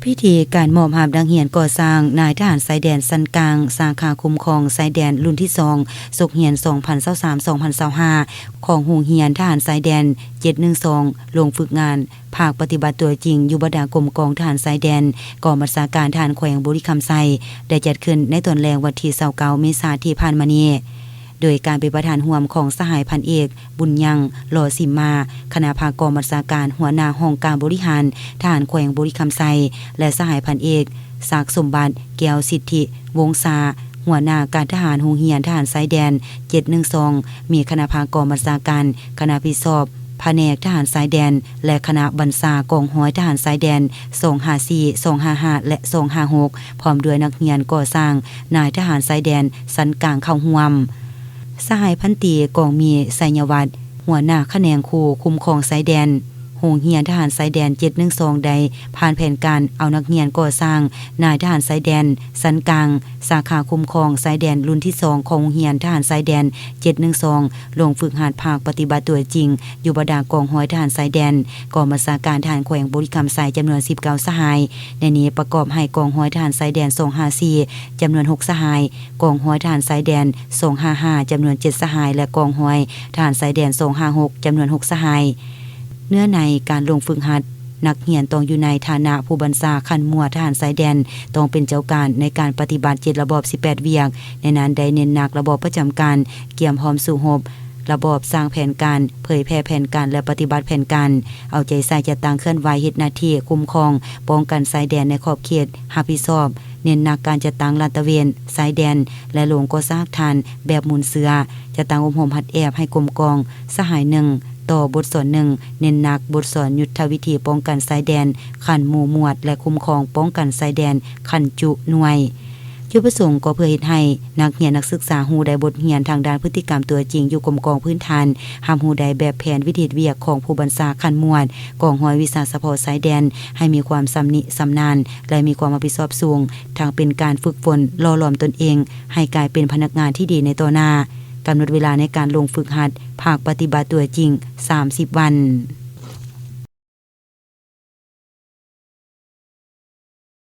ພິທີການມອບຮັບນັກຮຽນກໍ່ສ້າງນາຍທະຫານຊາຍແດນຊັ້ນກາງ ສາຂາຄຸ້ມຄອງຊາຍແດນລຸ້ນທີສອງ ສົກຮຽນສອງພັນຊາວສາມ ສອງພັນຊາວຫ້າ ຂອງໂຮງຮຽນທະຫານຊາຍແດນເຈັດໜຶ່ງສອງ ລົງຝຶກງານພາກປະຕິບັດຕົວຈິງຢູ່ບັນດາກົມກອງທະຫານຊາຍແດນ ກອງບັນຊາການທະຫານແຂວງບໍລິຄຳໄຊ ໄດ້ຈັດຂຶ້ນໃນຕອນແລງວັນທີຊາວເກົ້າ ເມສາທີ່ຜ່ານມານີ້. ໂດຍການເປັນປະທານຮ່ວມຂອງສະຫາຍພັນເອກ ບຸນຍັງ ຫຼໍ່ສິມມາ ຄະນະພາກອງບັນຊາການ ຫົວໜ້າຫ້ອງການບໍລິຫານທະຫານແຂວງບໍລິຄຳໄຊ ແລະ ສະຫາຍພັນເອກ ສັກສົມບັດ ແກ້ວສິດທິວົງສາ ຫົວໜ້າການທະຫານໂຮງຮຽນທະຫານຊາຍແດນເຈັດໜຶ່ງສອງ ມີຄະນະພາກອງບັນຊາການ ຄະນະຜິດຊອບພະແນກທະຫານຊາຍແດນ ແລະ ຄະນະບັນຊາກອງຮ້ອຍທະຫານຊາຍແດນ ສອງຫ້າສີ່ ສອງຫ້າຫ້າ ແລະ ສອງຫ້າຫົກ ພ້ອມດ້ວຍນັກຮຽນກໍ່ສ້າງນາຍທະຫານຊາຍແດນຊັ້ນກາງເຂົ້າຮ່ວມ. ສະຫາຍພັນຕີ ກອງມີ ໄຊຍະວັດ ຫົວໜ້າຂະແໜງຄູ່ຄຸ້ມຄອງຊາຍແດນ ໂຮງຮຽນທະຫານຊາຍແດນເຈັດໜຶ່ງສອງ ໄດ້ຜ່ານແຜນການເອົານັກຮຽນກໍ່ສ້າງນາຍທະຫານຊາຍແດນຊັ້ນກາງ ສາຂາຄຸ້ມຄອງຊາຍແດນລຸ້ນທີສອງ ຂອງໂຮງຮຽນທະຫານຊາຍແດນເຈັດໜຶ່ງສອງ ລົງຝຶກຫັດພາກປະຕິບັດຕົວຈິງ ຢູ່ບັນດາກອງຮ້ອຍທະຫານຊາຍແດນ ກອງບັນຊາການທະຫານແຂວງບໍລິຄຳໄຊ ຈຳນວນສິບເກົ້າສະຫາຍ. ໃນນີ້ປະກອບໃຫ້ກອງຮ້ອຍທະຫານຊາຍແດນສອງຫ້າສີ່ ຈຳນວນຫົກສະຫາຍ, ກອງຮ້ອຍທະຫານຊາຍແດນສອງຫ້າຫ້າ ຈຳນວນເຈັດສະຫາຍ ແລະ ກອງຮ້ອຍທະຫານຊາຍແດນສອງຫ້າຫົກ ຈຳນວນຫົກສະຫາຍ. ເນື້ອໃນການລົງຝຶກຫັດ, ນັກຮຽນຕ້ອງຢູ່ໃນຖານະຜູ້ບັນຊາຂັ້ນໝວດທະຫານຊາຍແດນ, ຕ້ອງເປັນເຈົ້າການໃນການປະຕິບັດເຈັດລະບອບສິບແປດວຽກ, ໃນນັ້ນໄດ້ເນັ້ນໜັກລະບອບປະຈຳການ, ກຽມພ້ອມສູ້ຮົບ, ລະບອບສ້າງແຜນການ, ເຜີຍແຜ່ແຜນການ ແລະ ປະຕິບັດແຜນການ, ເອົາໃຈໃສ່ຈັດຕັ້ງເຄື່ອນໄຫວເຮັດໜ້າທີ່ຄຸ້ມຄອງ, ປ້ອງກັນຊາຍແດນໃນຂອບເຂດຮັບຜິດຊອບ, ເນັ້ນໜັກການຈັດຕັ້ງລາດຕະເວນຊາຍແດນ ແລະ ໂລງກໍ່ສ້າງຖານແບບມູນເຊື້ອ, ຈັດຕັ້ງອົບຮົມຫັດແອບໃຫ້ກົມກອງສະຫາຍໜຶ່ງຕໍ່ບົດສອນໜຶ່ງ, ເນັ້ນໜັກບົດສອນຍຸດທະວິທີປ້ອງກັນຊາຍແດນຂັ້ນໝູ່ໝວດ ແລະ ຄຸ້ມຄອງປ້ອງກັນຊາຍແດນຂັ້ນຈຸໜ່ວຍ. ຈຸດປະສົງກໍເພື່ອເຮັດໃຫ້ນັກຮຽນນັກສຶກສາຮູ້ໄດ້ບົດຮຽນທາງດ້ານພຶດຕິກຳຕົວຈິງຢູ່ກົມກອງພື້ນຖານ, ຮັບຮູ້ໄດ້ແບບແຜນວິທີເຮັດວຽກຂອງຜູ້ບັນຊາຂັ້ນໝວດ, ກອງຮ້ອຍວິຊາສະເພາະຊາຍແດນ, ໃຫ້ມີຄວາມຊຳນິຊຳນານ ແລະ ມີຄວາມຮັບຜິດຊອບສູງ, ທັງເປັນການຝຶກຝົນຫຼໍ່ຫຼອມຕົນເອງໃຫ້ກາຍເປັນພະນັກງານທີ່ດີໃນຕໍ່ໜ້າ. ກຳນົດເວລາໃນການລົງຝຶກຫັດພາກປະຕິບັດຕົວຈິງສາມສິບວັນ.